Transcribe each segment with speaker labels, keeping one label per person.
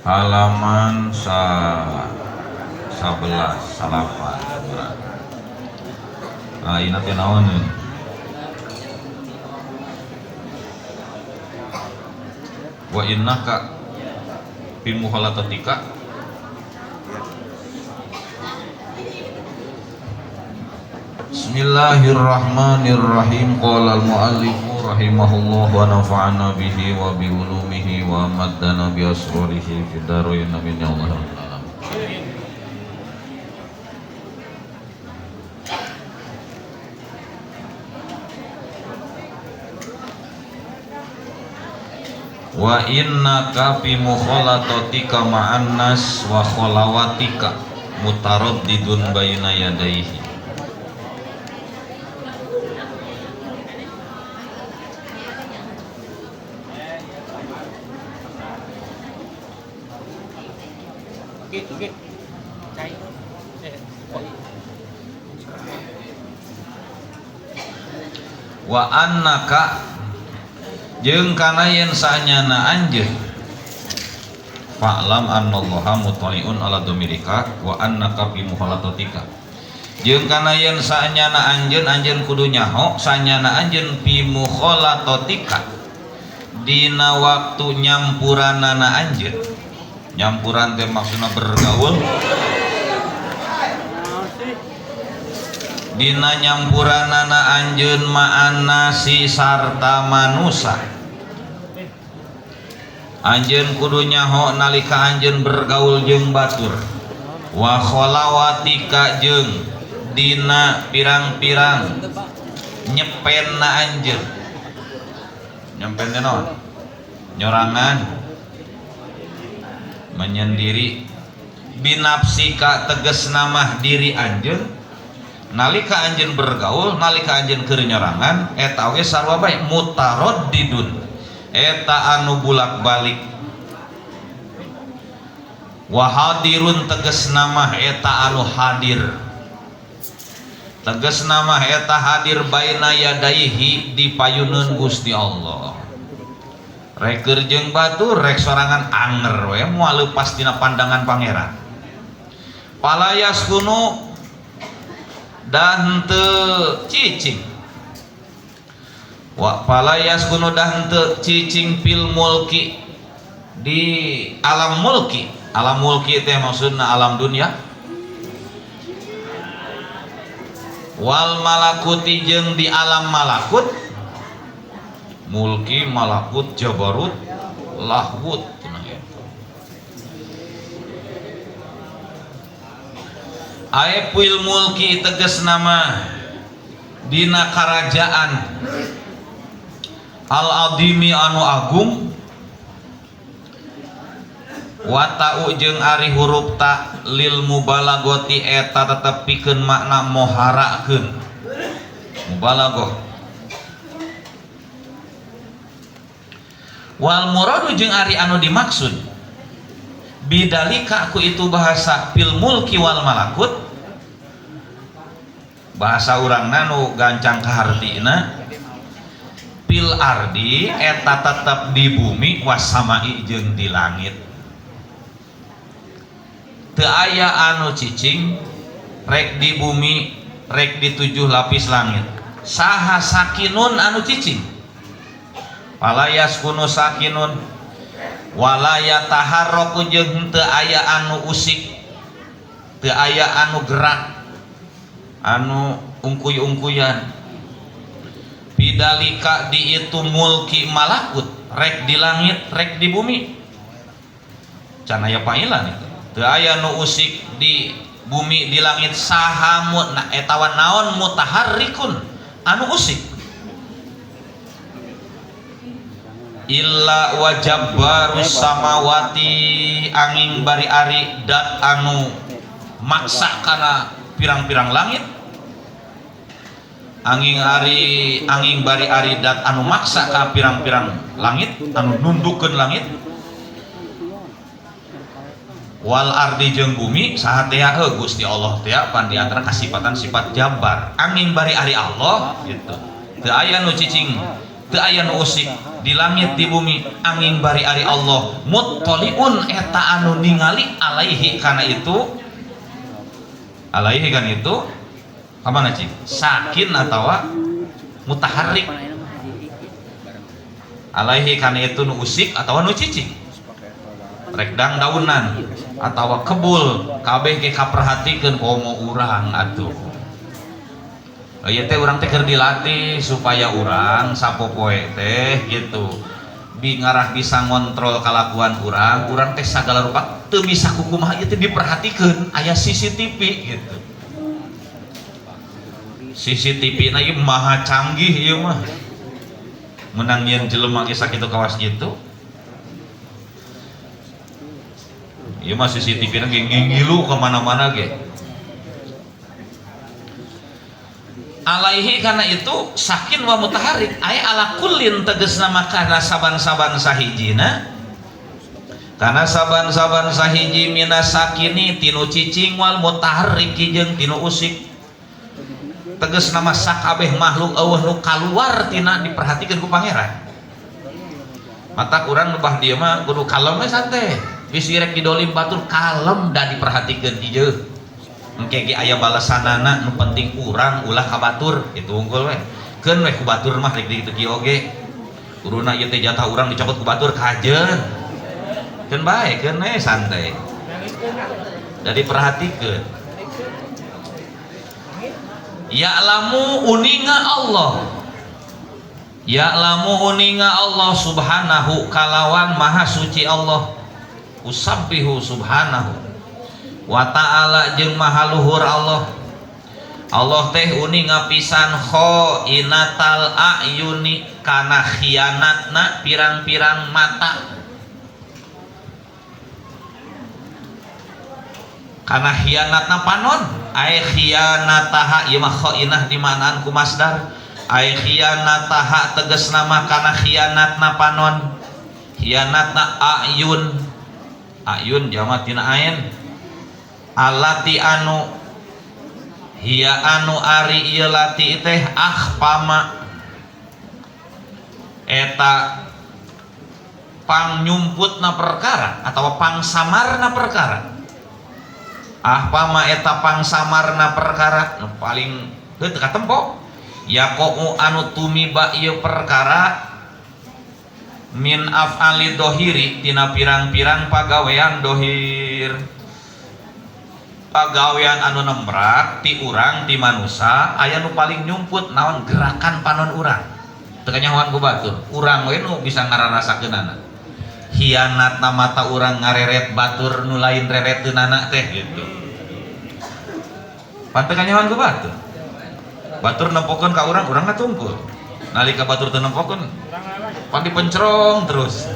Speaker 1: Halaman 11 salapan. Ah, ini teh naon nih? Wa innaka fi muhalatatika. Bismillahirrahmanirrahim. Qala al-muallifu rahimahullah wa nafa'ana bihi wa bi ulumihi wa maddana bi asrarihi fid dharain amin ya Allah. Wa innaka fi mukhalatatika ma'an nas wa khalawatika mutaraddidun baina yadayhi. Wa annaka jeung kana yen saanyana anjeun fa'lam annallaha mutali'un ala dhamirika wa annaka fi muhalatatika jeung kana yen saanyana anjeun anjeun kudu nyaho saanyana anjeun fi mukhalatatika dina waktu nyampuranana anjeun. Nyampuran teh maksudna bergaul. Dina nyampuranana anjeun ma'anasi sarta manusa. Anjeun kudu nyaho nalika anjeun bergaul jeung batur. Wa khalawatika jeung dina pirang-pirang nyepenna anjeun. Nyempen teh naon? Nyorangan, menyendiri. Binafsika tegas namah diri anjeun. Nalika anjeun bergaul, nalika anjeun keur nyorangan, eta oge sarua bae mutaraddidun. Eta anu bulak-balik. Wa hadirun tegas namah eta anu hadir. Tegas namah eta hadir baina yadaihi di payuneun Gusti Allah. Rek keur jeung batur, rek sorangan anger we moal leupas dina pandangan pangeran. Palayas kunu dan henteu cicing. Wa palayas kunu dan henteu cicing fil mulki di alam mulki. Alam mulki teh maksudna alam dunia. Wal malakuti jeung di alam malakut. Mulki, malakut, jabarut, lahwut. Aepil mulki tegas nama dina karajaan al-adimi anu agung. Wata'u jeung ari huruf ta lil mubalagoti eta tetep pikeun makna moharakeun mubalaghah. Wal muradu jeung ari anu dimaksud bidalika ku itu bahasa fil mulki wal malakut, bahasa urangna nu gancang kahartina fil ardi eta tetep di bumi wasamai jeung di langit. Teu aya anu cicing rek di bumi rek di 7 lapis langit. Saha sakinun anu cicing? Palayas kunu sakinun walaya taharroku jeung teu aya anu usik, teu aya anu gerak, anu ungkuy-ungkuyan. Bidalika di itu mulki malakut, rek di langit rek di bumi. Can aya pailan itu. Teu aya nu usik di bumi di langit saha na etawa naon mutaharrikun anu usik. Illa wajabbarus samawati angin bari ari dat anu maksa kana pirang-pirang langit. Angin ari angin bari ari dat anu maksa ka pirang-pirang langit anu nundukeun langit. Wal ardi jeung bumi saha teh heuh Gusti Allah teh pan di antara kasipatan sifat jabar. Angin bari ari Allah gitu. Teu aya nu cicing, teu aya nu usik Di langit di bumi angin bari ari Allah muttaliun eta anu ningali alaihi kana itu alaihi kan itu kamana cing sakin atawa mutaharrik alaihi kana itu nu usik atawa nu cicing rek dangdaunan atawa kebul kabeh ge kaperhatikeun komo urang atuh. Ieu teh urang teh keur dilatih supaya urang sapopoe teh gitu bi ngarah bisa ngontrol kalakuan urang, urang teh sagala rupa teu bisa kukumaha ieu teh diperhatikeun aya CCTV gitu. CCTV na ieu maha canggih ieu mah. Menang nyeun jelema ge sakitu kawas kitu. Ieu mah CCTV na ge ngingilu ka mana-mana ge. Alaihi karena itu sakin wa mutaharrik ay ala kullin tegasna makana saban-saban sahijina karena saban-saban sahiji minas sakini tinu cicing wal mutaharriki jeung tinu usik tegasna mah sakabeh makhluk eueuh nu kaluar tina diperhatikeun ku pangeran. Matak urang nu bah dieu mah kudu kalem we santai bisi rek didolim batur kalem da diperhatikeun ieu. Engke ge aya balasanana nu penting urang ulah ka batur kitu unggul we. Keun we ku batur mah rek dikitu kieu oge. Kuduna ieu teh jatah urang dicokot ku batur kajeun. Keun bae keun we santai. Jadi perhatikeun. Ya'lamu uninga Allah. Ya'lamu uninga Allah subhanahu kalawan maha suci Allah. Usabbihu subhanahu wa ta'ala jeung maha luhur Allah. Allah teh uninga pisan khainatal ayuni kana khianatna pirang-pirang mata. Kana khianatna panon ai khianataha ieu mah khainah dimanaan ku masdar ai khianataha tegasna mah kana khianatna panon khianatna ayun ayun jama tina ain alati anu hiya anu ari ieu lati teh akhpama eta pangnyumputna perkara atawa pangsamarna perkara ahpama eta pangsamarna perkara nu paling heuh teu katempo yaqau anu tumiba ieu perkara min af'ali dohiri tina pirang-pirang pagawean dohir pagawean anu nembrak ti urang ti manusa aya nu paling nyumput naon gerakan panon urang teu kanyahoan ku batur urang we nu bisa ngararasakeunana hianatna mata urang ngareret batur nu lain rereteunana teh gitu pan teu kanyahoan ku batur batur nempokeun ka urang urang ngatungkul nalika batur teu nempokeun pan dipencrong terus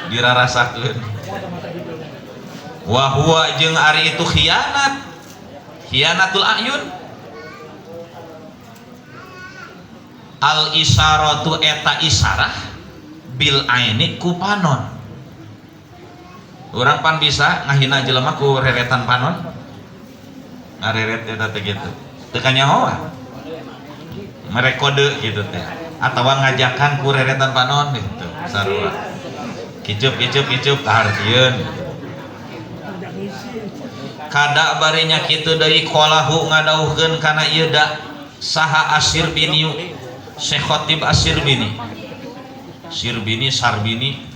Speaker 1: dirarasakeun wa huwa jeung ari itu khianat khianatul ayun al isyaratu eta isyarah bil aini ku panon urang pan bisa ngahina jelema ku reretan panon ngareret eta teh kitu teu kanyahoan merekode gitu teh atawa ngajakan ku reretan panon gitu sarua kicup kicup kicup kahartieun kada barinya kitu deui qalahu ngadauhkeun kana ieu da saha asir biniu Syekh Khatib Asir bini Sirbini Sarbini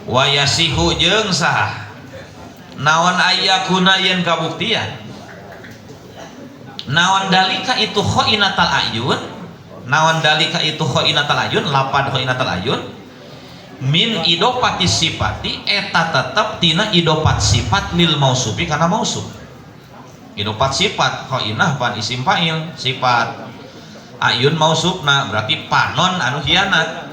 Speaker 1: wayasihu jeung saha naon ayakuna yen kabuktian naon dalika itu khainatal ayun naon dalika itu khainatal ayun lapad khainatal ayun min idopati sifati eta tetep tina idopat sifat lil mausufi kana mausuf idopat sifat khainah pan isim fa'il sifat ayun mausufna berarti panon anu khianat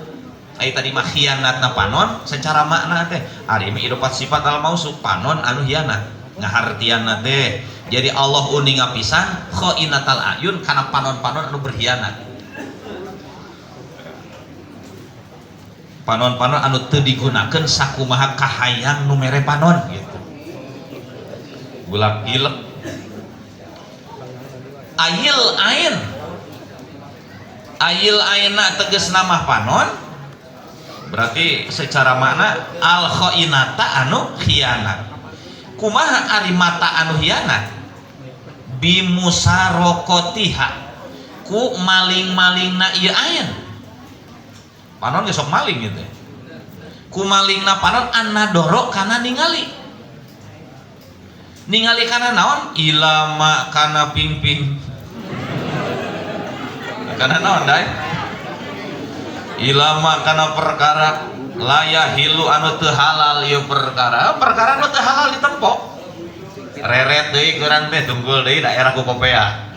Speaker 1: ai tadi mah khianatna panon secara makna teh ari mah idopat sifat al mausuf panon anu khianat ngahartianna teh jadi Allah uninga pisan khainatal ayun kana panon-panon anu berkhianat panon-panon anu teu digunakeun sakumaha kahayang nu mere panon gitu gulak gilek ayil ain Ayil aina tegas nama panon, berarti secara makna al khainata anu khianat. Kumaha ari mata anu khianat? Bimusarokotiha ku maling-malingna ieu ain. Panon ge sok maling gitu. Ku malingna panon anadoro kana ningali. Ningali kana naon? Ilama kana pingping. Kana naon dai? Ilama kana perkara laya hilu anu teu halal ieu perkara. Perkara anu teu halal ditempo. Reret deui kurang teh tunggul deui daerah ku kopea.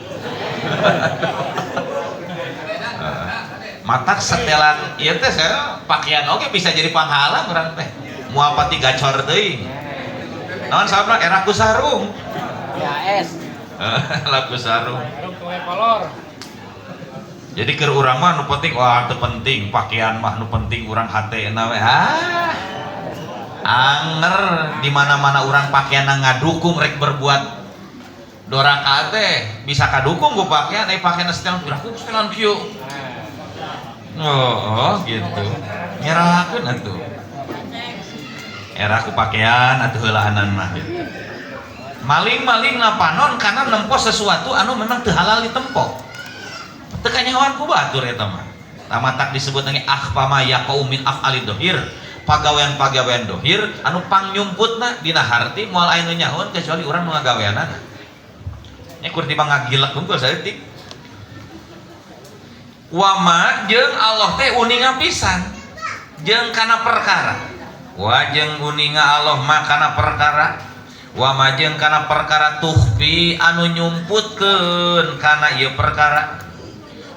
Speaker 1: Matak setelan ieu teh saya pakaian oge bisa jadi panghalang urang teh. Moal pati gacor teuing. Naon sababna era ku sarung.
Speaker 2: Ya es.
Speaker 1: Laku sarung.
Speaker 2: Sarung tuwe kolor.
Speaker 1: Jadi keur urang mah nu penting, wah teu penting pakaian mah, nu penting urang hatena we. Ah. Anger di mana-mana urang pakaianna ngadukung rek berbuat doraka teh bisa kadukung ku pakaian, eh pakaian setelan piraku setelan kieu. Oh, gitu. Nyerahkeun atuh. Era ku pakaian atuh heulaanan mah gitu. Maling-maling panon karena nempo sesuatu anu memang teu halal ditempo. Teu kanyahoan ku batur eta mah. Tamatak disebut lagi akhfama yaqau min af'alid dohir. Pagawean-pagawean dohir anu pangnyumputna dina harti moal aya nu nyahoan kecuali urang nu ngagaweanana. Nya kur tiba ngagilek hungkul saeutik. Wama jeung Allah teh uninga pisan jeung kana perkara. Wa jeung uninga Allah ma kana perkara. Wama jeung kana perkara tuhfi anu nyumputkeun kana ieu perkara.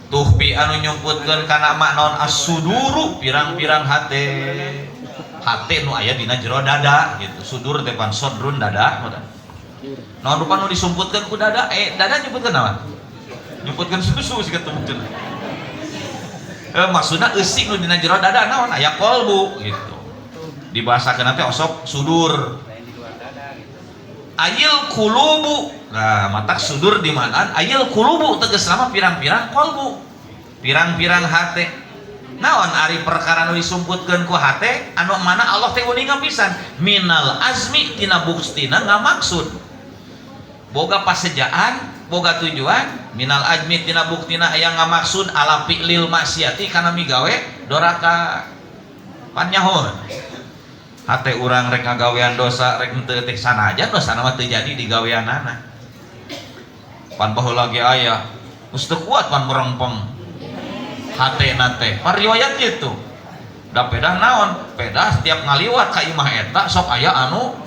Speaker 1: Tuhfi anu nyumputkeun kana maknaon as-suduru pirang-pirang hate. Hate nu aya dina jero dada gitu. Sudur teh pan sodrun dada. Naon rupa nu disumputkeun ku dada? Dada nyumputkeun naon? Nyumputkeun susu siga teu. Maksudna eusi nu dina jero dada naon aya kolbu gitu. Dibahasakeun teh osok sudur. Ayil kulubu. Nah, matak sudur di mana? Ayil kulubu tegas nama pirang-pirang kolbu. Pirang-pirang hate. Naon ari perkara nu disumputkeun ku hate anu mana Allah teh uninga pisan minal azmi tina buktina ngamaksud. Boga pasejaan, boga tujuan minal azmi tina buktina aya ngamaksud ala fi'lil maksiati kana migawe doraka. Panyahoan. Hate urang rek ngagawean dosa rek henteu teh sanajan dosana mah teu jadi digaweanana. Pan baheula ge aya geus teu kuat pan merengpeng hatena teh. Pan riwayat kitu. Da pedah naon? Pedah setiap ngaliwat ka imah eta sok aya anu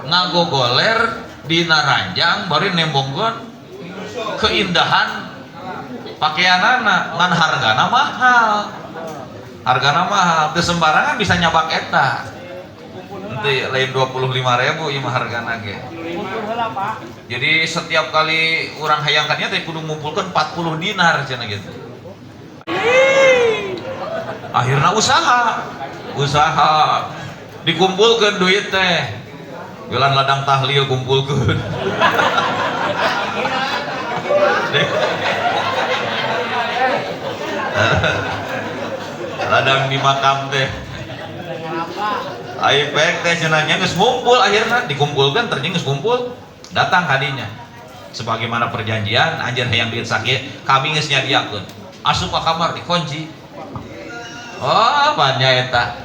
Speaker 1: ngagogoler dina ranjang bari nembongkeun keindahan pakaianana ngan hargana mahal. Hargana mahal, teu sembarangan bisa nyabak eta. Nanti lain 25.000 ieu mah hargana ge. Jadi setiap kali urang hayang ka dinya teh kudu ngumpulkeun 40 dinar cenah gitu. Akhirna usaha. Usaha dikumpulkeun duit teh. Gelan ladang tahlil kumpulkeun. Ladang di makam teh. Ai pek teh cenah nya geus ngumpul akhirna dikumpulkeun ternyata geus ngumpul datang kadinya. Sebagaimana perjanjian anjeun hayang duit sakieu kami geus nyadiakeun. Asup ka kamar dikunci. Oh, banyak eta.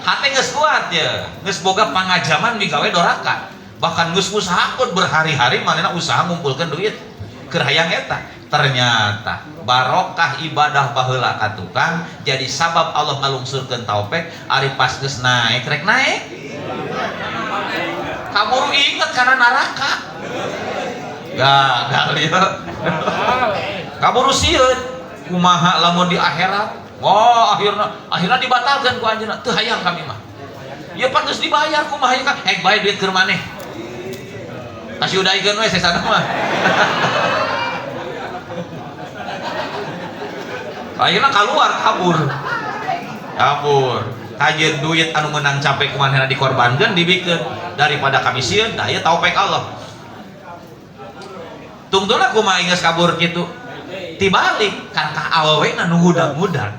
Speaker 1: Hate geus kuat ya, geus boga pangajaman migawe doraka. Bahkan geus usahakeun berhari-hari manehna usaha ngumpulkeun duit keur hayang eta. Ternyata barokah ibadah baheula ka tukang jadi sabab Allah ngalungsurkeun taufik ari pas geus naik rek naik. Kaburu inget kana neraka. Gagal ieu. Kaburu sieun kumaha lamun di akhirat. Wah, akhirna dibatalkeun ku anjeunna. Teu hayang kami mah. Ieu pan geus dibayar kumaha ieu kan? Hek bae duit keur maneh. Kasih udaikeun we sesana mah. Akhirna keluar kabur. Kabur. Kajeun duit anu meunang capek ku manehna dikorbankeun dibikeun daripada kami sieun da ieu taufik Allah. Tungtungna kumaha geus kabur kitu? Tibalik kan ka awewena nu ngudag-ngudag.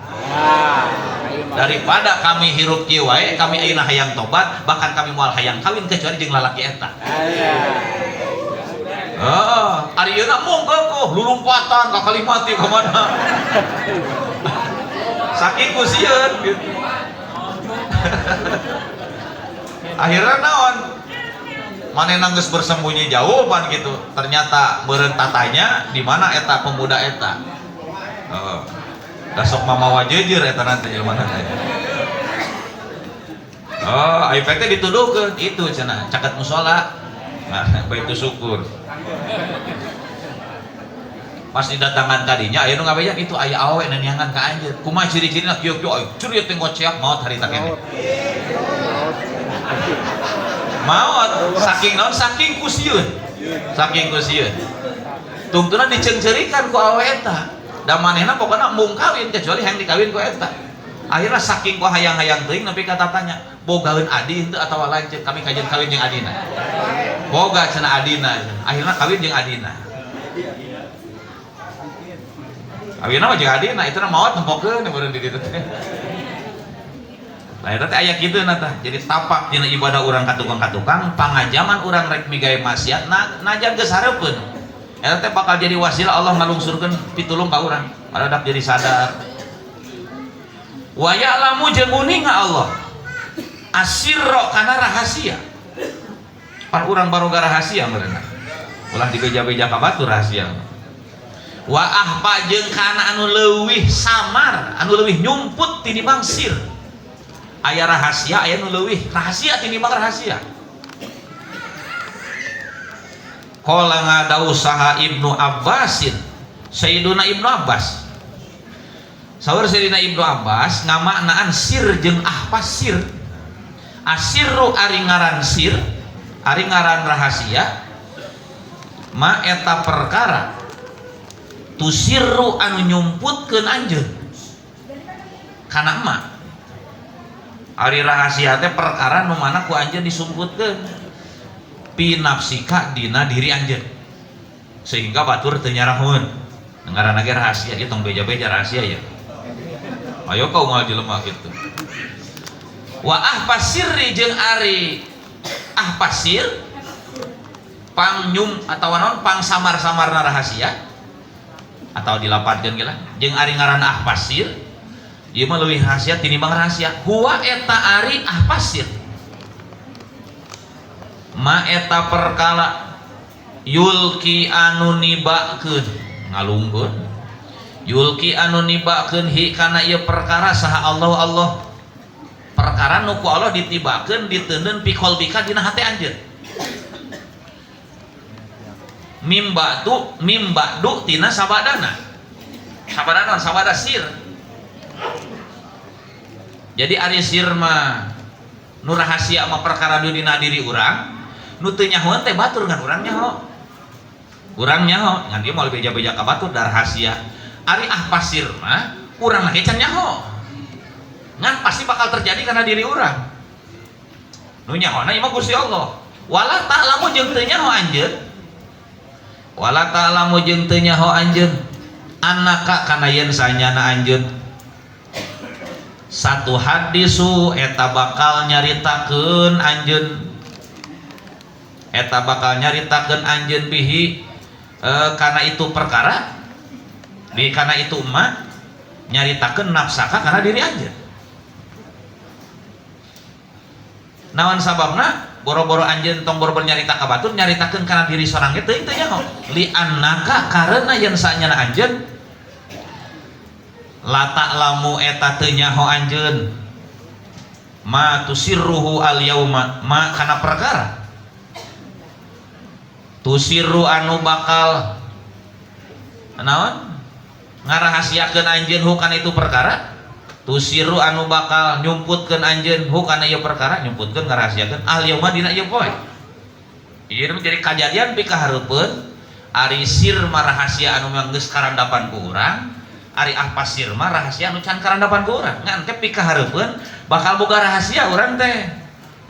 Speaker 1: Daripada kami hirup kieu wae, kami ayeuna hayang tobat, bahkan kami moal hayang kawin kecuali jeung lalaki eta. Heeh, ari yeuna mung keukuh lulumpatan ka Kalimati ka mana. Saking ku sieun gitu. Akhirnya naon? Manehna geus bersembunyi jauh pan gitu. Ternyata meureun tatanya di mana eta pemuda eta. Heeh. Da sok mamawa jeujeur eta nanti jelema teh. Oh, ai teh dituduhkeun itu cenah caket musala. Nah, baitu syukur. Pas didatangan tadinya aya nu ngabejan itu aya awewe neneangan ka anjeun. Kumaha ciri-cirina kieu-kieu aya curi teh ngoceak maot harita keneh. Maot saking naon saking ku sieun. Saking ku sieun. Tungtuna diceungceurikan ku awewe eta. Da manehna pokona mung kawin kecuali hayang dikawin ku eta. Akhirnya saking ku hayang-hayang teuing nepi ka tatanya, bogaeun adi henteu atawa lanceuk kami kajian kawin jeung adina. Boga cenah adina. Akhirnya kawin jeung adina. Kawinna mah jeung adina, itu na maot nempokeun meureun di ditu teh. Nah eta teh aya kitu na tah. Jadi tapak dina ibadah urang ka tukang-katukang, pangajaman urang rek migawe maksiat najan geus hareupeun. Eta teh bakal jadi wasilah Allah ngalungsurkeun pitulung ka urang. Baradak jadi sadar. Wa ya'lamu jeung uninga Allah asirra kana rahasia. Pan urang baroga rahasia meureunna. Ulah dibeja-beja ka batur rahasia. Wa ahpa jeung kana anu leuwih samar, anu leuwih nyumput tinimbang sir. Aya rahasia, aya nu leuwih rahasia tinimbang rahasia. Qala ngadau saha Ibnu Abbasin, Sayyiduna Ibnu Abbas. Saur Sayyidina Ibnu Abbas ngamaknaan sir jeung ahpa sir. Asirru ari ngaran sir, ari ngaran rahasia, ma eta perkara tusirru anu nyumputkeun anjeun kana ma. Ari rahasia teh perkara nu mana ku anjeun disumputkeun pi nafsika dina diri anjeun sehingga batur teu nyarahoeun. Ngaranna ge rahasia ieu tong beja-beja rahasia ya. Ayo kau moal jelema kitu. Wa ahpa sirri jeung ari ahpa sir pangnyum atawa naon pang samar-samarna rahasia atau dilapatkeun ge lah jeung ari ngaranna ahpa sir ieu mah leuwih rahasia tinimbang rahasia. Huwa eta ari ahpa sir ma eta perkala yulki anu nibakeun ngalungkeun yulki anu nibakeun hi kana ieu perkara saha Allah Allah perkara nu ku Allah ditibakeun diteundeun fi qalbika dina hate anjeun mimba tu mimba du tina sabadana sabadana sabada sir. Jadi ari sir mah nu rahasia mah perkara nu dina diri urang nu teu nyahoeun teh batur ngan urang nyaho. Urang nyaho ngan ieu moal beja-beja ka batur da rahasia. Ari ah pasir mah urang lagi can nyaho. Ngan pasti bakal terjadi karena diri urang. Nu nyahona ieu mah Gusti Allah. Wala ta'lamu jeung teu nyaho anjeun. Wala ta'lamu jeung teu nyaho anjeun annaka kana yen sanyana anjeun satu hadisu eta bakal nyaritakeun anjeun eta bakal nyaritakeun anjeun bihi kana itu perkara di kana itu mah nyaritakeun nafsaka kana diri anjeun. Naon sababna boro-boro anjeun tong boro-boro nyarita ka batur nyaritakeun kana diri sorang ge teuing teu nyaho li annaka karena yen sanyana anjeun la ta'lamu eta teu nyaho anjeun ma tusirruhu al yauma ma kana perkara tusirru anu bakal naon ngarahasiakeun anjeun hu kana itu perkara tusiru anu bakal nyumputkeun anjeun hu kana ieu perkara nyumputkeun ngarahasiakeun al yauma dina ieu poe. Ieu jadi kajadian pikahareupeun ari sir mah rahasia anu mah geus karandapan ku urang, ari ah pasir mah rahasia anu can karandapan ku urang. Ngan teh pikahareupeun bakal boga rahasia urang teh.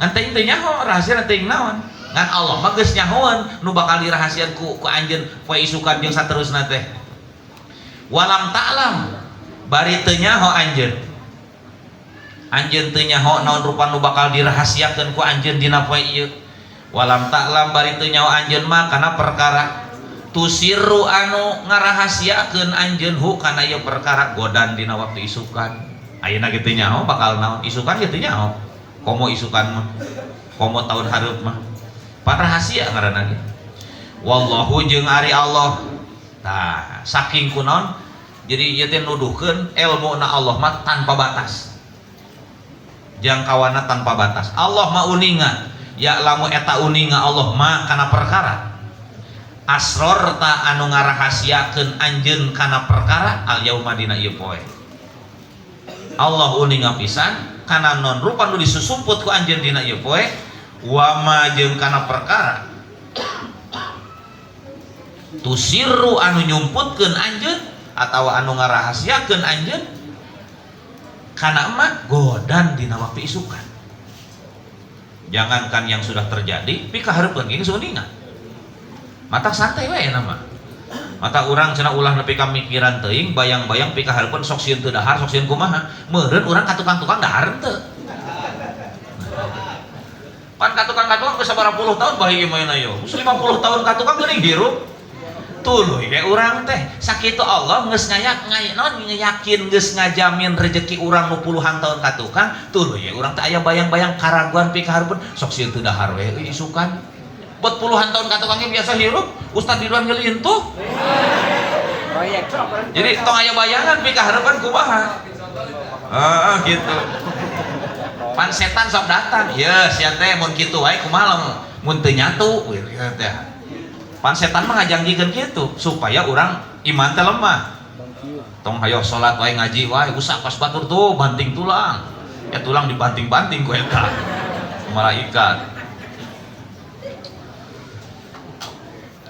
Speaker 1: Ngan teh teu nyaho rahasia teh naon. Ngan Allah mah geus nyahoeun nu bakal dirahasian ku anjeun poe isukan jeung saterusna teh. Walam ta'lam bari teu nyaho anjeun. Anjeun teu nyaho naon rupa nu bakal dirahasiakeun ku anjeun dina poe ieu. Walam ta'lam bari teu nyaho anjeun mah kana perkara tusiru anu ngarahasiakeun anjeun hu kana ieu perkara godan dina waktu isukan. Ayeuna ge teu nyaho bakal naon isukan ge teu nyaho. Komo isukan mah, komo tahun hareup mah. Pan rahasia ngaranna ge. Wallahu jeung ari Allah. Tah, saking kunaon jadi ieu teh nuduhkeun elmuna Allah mah tanpa batas. Jangkauanna tanpa batas. Allah mah uninga, ya lamu eta uninga Allah mah kana perkara. Asrorta anu ngarahasiakeun anjeun kana perkara al yauma dina ieu poe. Allah uninga pisan kana non rupa nu disusumput ku anjeun dina ieu poe wa ma jeung kana perkara tusiru anu nyumputkeun anjeun atawa anu ngarahasiakeun anjeun kana mah godan dina waktu isukan. Jangankan yang sudah terjadi pikahareupeun ge geus uninga. Mata santai we nama. Mata urang cenah ulah nepi ka mikiran teuing bayang-bayang pikahareupeun sok sieun teu dahar sok sieun kumaha. Meureun urang ka tukang-tukang dahar henteu. Pan ka tukang-tukang geus sabaraha puluh tahun bae ieu maena ieu. Geus 50 tahun ka tukang geuning hirup. Tuluy we urang teh sakitu Allah geus ngayakin geus ngajamin rezeki urang nu puluhan tahun ka tukang tuluy we urang teh aya bayang-bayang karaguan pikahareupeun sok sieun teu dahar we euy isukan. Buat puluhan tahun ka tukangnya biasa hirup Ustaz Ridwan ngelintuh. Jadi tong aya bayangan pikahareupeun kumaha. Heeh gitu. Pan setan sok datang. Ye sia teh mun kitu wae kumaha lamun mun teu nyatu gitu teh. Pan setan mah ngajangjikeun kitu supaya urang iman teh lemah. Tong hayo salat wae ngaji wae usah pas batur tuh banting tulang. Ya tulang dibanting-banting ku eta. Malaikat.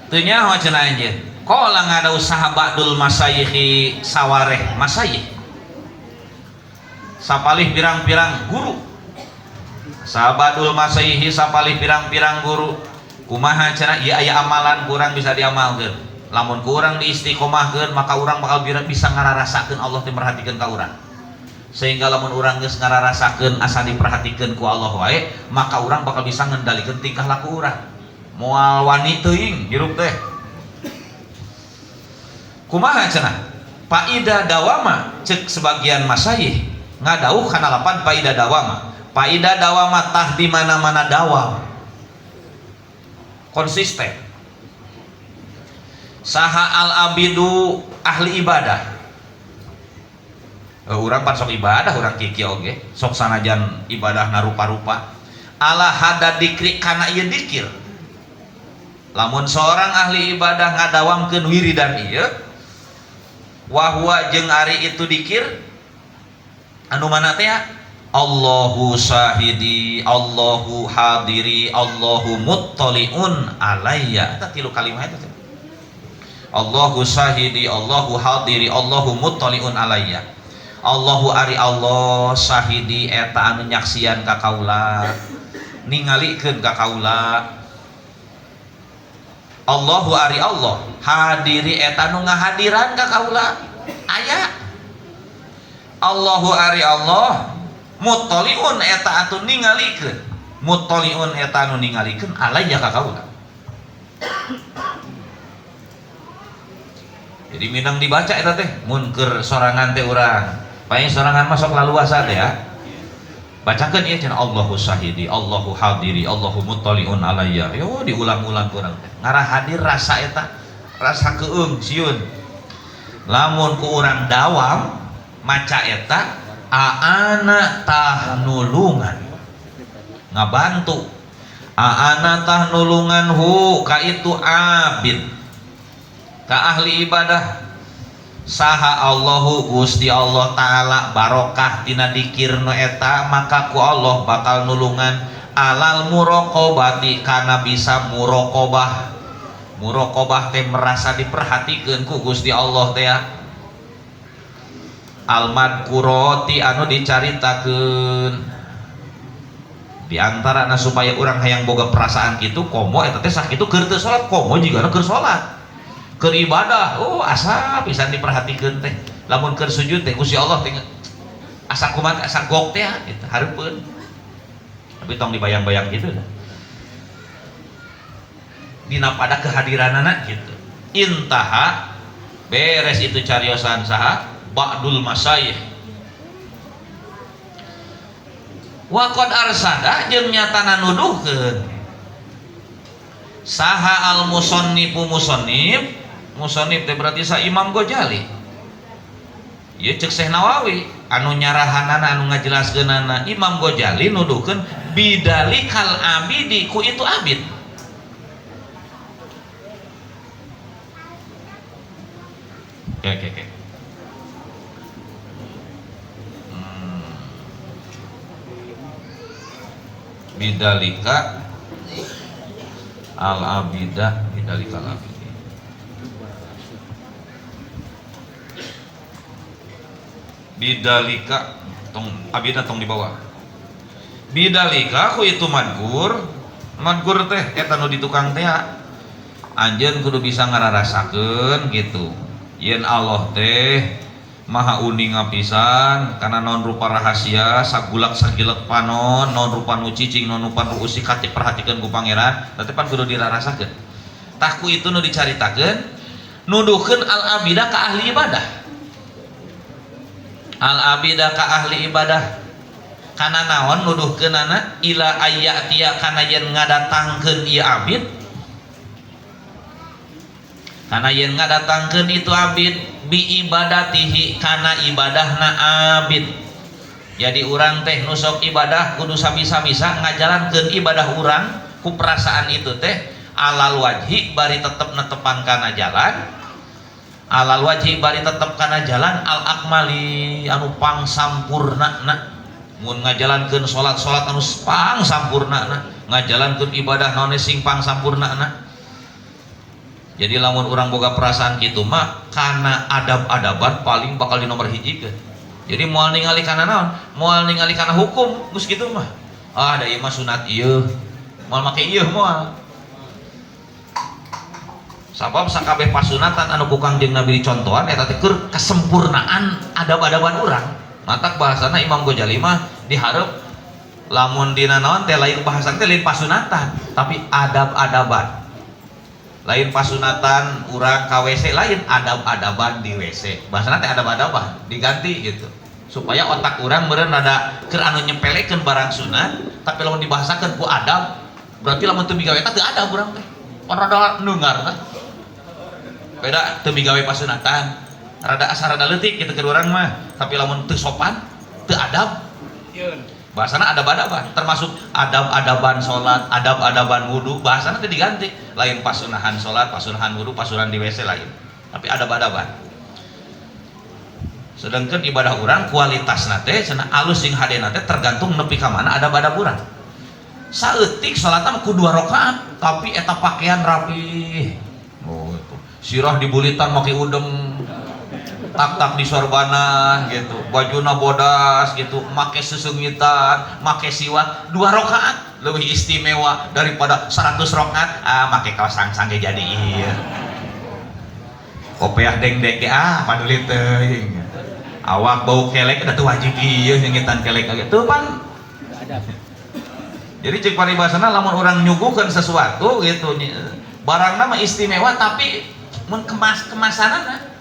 Speaker 1: Teu nyaho cenah anjeun. Qala ngada usaha ba'dul masayikhi sawareh masayikh. Sapalih pirang-pirang guru. Sabadul masayikhi sapalih pirang-pirang guru. Kumaha cenah ieu aya amalan kurang bisa diamalkeun. Lamun kurang diistiqomahkeun maka urang bakal bisa ngararasakeun Allah teh merhatikeun ka urang. Sehingga lamun urang geus ngararasakeun asa diperhatikeun ku Allah wae, maka urang bakal bisa ngendalikeun tingkah laku urang. Moal wani teuing hirup teh. Kumaha cenah? Faida dawama cek sebagian masayih ngadauh kana lapan faida dawama. Faida dawama tah di mana-mana dawam. Konsisten. Saha al abidu ahli ibadah. Urang pan sok ibadah urang kiki oge, sok sanajan ibadah narupa-rupa. Ala hada dikri kana ieu dikir. Lamun seorang ahli ibadah ngadawamkeun wiridan ieu, wahwa jeung ari itu dikir anu mana teh? Allahu syahidi, Allahu hadiri, Allahu muttaliun alayya. Eta tilu kalimah eta teh. Allahu syahidi, Allahu hadiri, Allahu muttaliun alayya. Allahu ari Allah syahidi eta anu nyaksian ka kaula, ningalikeun ka kaula. Allahu ari Allah hadiri eta nu ngahadiran ka kaula. Aya. Allahu ari Allah muttaliun eta atuh ningalikeun. Muttaliun eta anu ningalikeun alayya ka kaula. Jadi minang dibaca eta teh mun keur sorangan teh urang. Paling sorangan mah sok laluasa teh ya. Bacakeun ieu cenah Allahu syahidi, Allahu hadiri, Allahu muttaliun alayya. Yo diulang-ulang ku urang teh. Ngarah hadir rasa eta, rasa keung sieun. Lamun ku urang dawam maca eta aana tah nulungan. Ngabantu. Aana tah nulungan hu ka itu abid. Ka ahli ibadah. Saha Allahu Gusti Allah Ta'ala barokah tina dikir nu eta maka ku Allah bakal nulungan alal muraqabati kana bisa muraqabah. Muraqabah teh merasa diperhatikeun ku Gusti Allah teh ya. Al madkurati anu dicaritakeun di antarana supaya urang hayang boga perasaan kitu komo eta teh sakitu keur teu salat komo jigana keur salat. Keur ibadah, oh asa pisan diperhatikeun teh. Lamun keur sujud teh Gusti Allah teh asa kumaha asa gok teh gitu hareupeun. Tapi tong dibayang-bayang gitu lah. Dina pada kehadiranana gitu. Intaha beres itu cariosan saha ba'dul masayih. Wa qad arsada jeung nyatana nuduhkeun saha al musannifu musannif, musannif teh berarti sa Imam Ghazali. Ieu ceuk Syekh Nawawi anu nyarahanana anu ngajelaskeunana Imam Ghazali nuduhkeun bidalikal abidi ku itu abid. Oke. Bidalika al abida bidalika al abidi. Bidalika tong abida tong di bawah. Bidalika ku itu madgur, madgur teh eta nu di tukang teh anjeun kudu bisa ngararasakeun gitu. Yen Allah teh maha uninga pisan kana naon rupa rahasia sagulak sagilek panon naon rupa nu cicing naon rupa nu usik hati perhatikeun ku pangeran teh pan kudu dirarasakeun. Tah ku itu nu dicaritakeun nuduhkeun al abida ka ahli ibadah. Al abida ka ahli ibadah kana naon nuduhkeunana ila ayyatia kana yen ngadatangkeun ieu abid kana yen ngadatangkeun itu abid bi ibadatihi kana ibadahna abid. Jadi urang teh nu sok ibadah kudu sabisa-bisa ngajalankeun ibadah urang ku perasaan itu teh alal wajhi bari tetep netepan kana jalan, alal wajhi bari tetep kana jalan al akmali anu pangsampurnana. Mun ngajalankeun salat-salat anu pangsampurnana, ngajalankeun ibadah naon sing pangsampurnana. Jadi lamun urang boga perasaan kitu mah kana adab-adaban paling bakal di nomor hijikeun. Jadi moal ningali kana naon? Moal ningali kana hukum geus kitu mah. Ah da ieu mah sunat ieu. Moal make ieu moal. Sabab sakabeh pasunatan anu ku Kangjeng Nabi dicontohan eta teh keur kesempurnaan adab-adaban urang. Matak bahasana Imam Ghazali mah dihareup lamun dina naon teh lain bahasan teh lain pasunatan, tapi adab-adaban. Lain pasunatan urang ka WC lain adab-adaban di WC. Bahasana teh adab-adaban diganti gitu. Supaya otak urang meureun rada keur anu nyepelekeun barang sunat, tapi lamun dibahasakeun ku adab, berarti lamun teu migawe eta teu adab urang teh. Pan rada neungar teh. Beda teu migawe pasunatan, rada asa rada leutik kitu keur urang mah, tapi lamun teu sopan, teu adab. Bahasana adab-adaban, termasuk adab-adaban salat, adab-adaban wudu, bahasana teh diganti. Lain pasunahan salat, pasunahan wudu, pasunahan di WC lain. Tapi adab-adaban. Sedangkan ibadah urang kualitasna teh cenah alus jeung hadena teh tergantung nepi ka mana adab-adab urang. Saeutik salatna mah ku 2 rakaat, tapi eta pakaian rapi. Oh itu. Sirah dibulitan make udeng. Tak-tak di sorbanan gitu, bajuna bodas gitu, make sesengitan, make siwak, 2 rakaat lebih istimewa daripada 100 rakaat, ah make kaos sangsang ge jadi ieu. Kopiah dengdek ge ah paduli teuing. Awak bau kelek da teu wajib ieu nyengitan kelek ge. Teu pan. Jadi ceuk paribasana lamun urang nyuguhkeun sesuatu gitu, barangna mah istimewa tapi mun kemas-kemasanana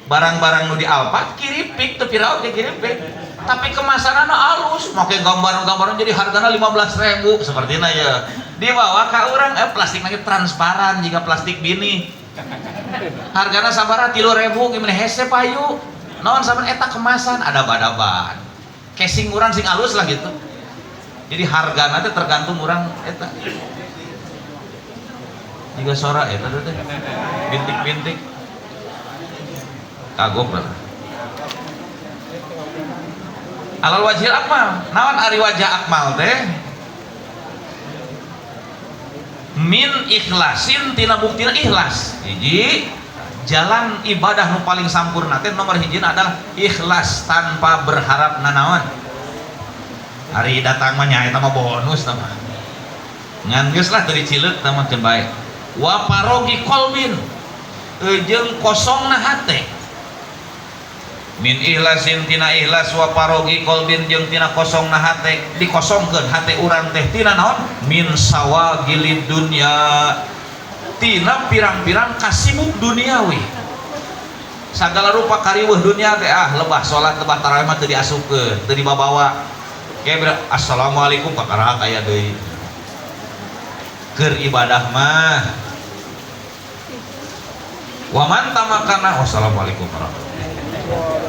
Speaker 1: barang-barang nu di Alphard kiripik teu pira oge kiripik tapi kemasanana alus make gambar-gambaran jadi hargana 15.000 sapertina ya dibawa ka urang plastik lagi transparan jika plastik bini hargana sabaraha 3.000 gimana hese payu naon saban eta kemasan adab-adaban casing urang sing alus lah gitu jadi hargana teh tergantung urang eta jiga sora eta teh bintik-bintik kagok lah. Alal wajhil akmal. Naon ari wajah akmal teh? Min ikhlasin tina buktina ikhlas. Hiji, jalan ibadah nu paling sampurna teh nomor hiji adalah ikhlas tanpa berharap nanaon. Ari datang mah nya eta mah bonus tah mah. Ngan geus lah teu dicileuk tah mah keun bae. Wa parogi qalbin Jeung kosongna hate, min ihlasin tina ikhlas, wa farogi qalbin jeung tina kosongna hate. Dikosongkeun hate urang teh tina naon? Min syawagilid dunya, tina pirang-pirang kasibuk duniawi, segala rupa kariweuh dunia teh. Ah, lebah salat, lebah tarawih mah teu diasupkeun, teu dibabawa. Kayak bilang assalamualaikum kakara aya deui keur ibadah mah. Wa man tamakana, wassalamualaikum warahmatullahi.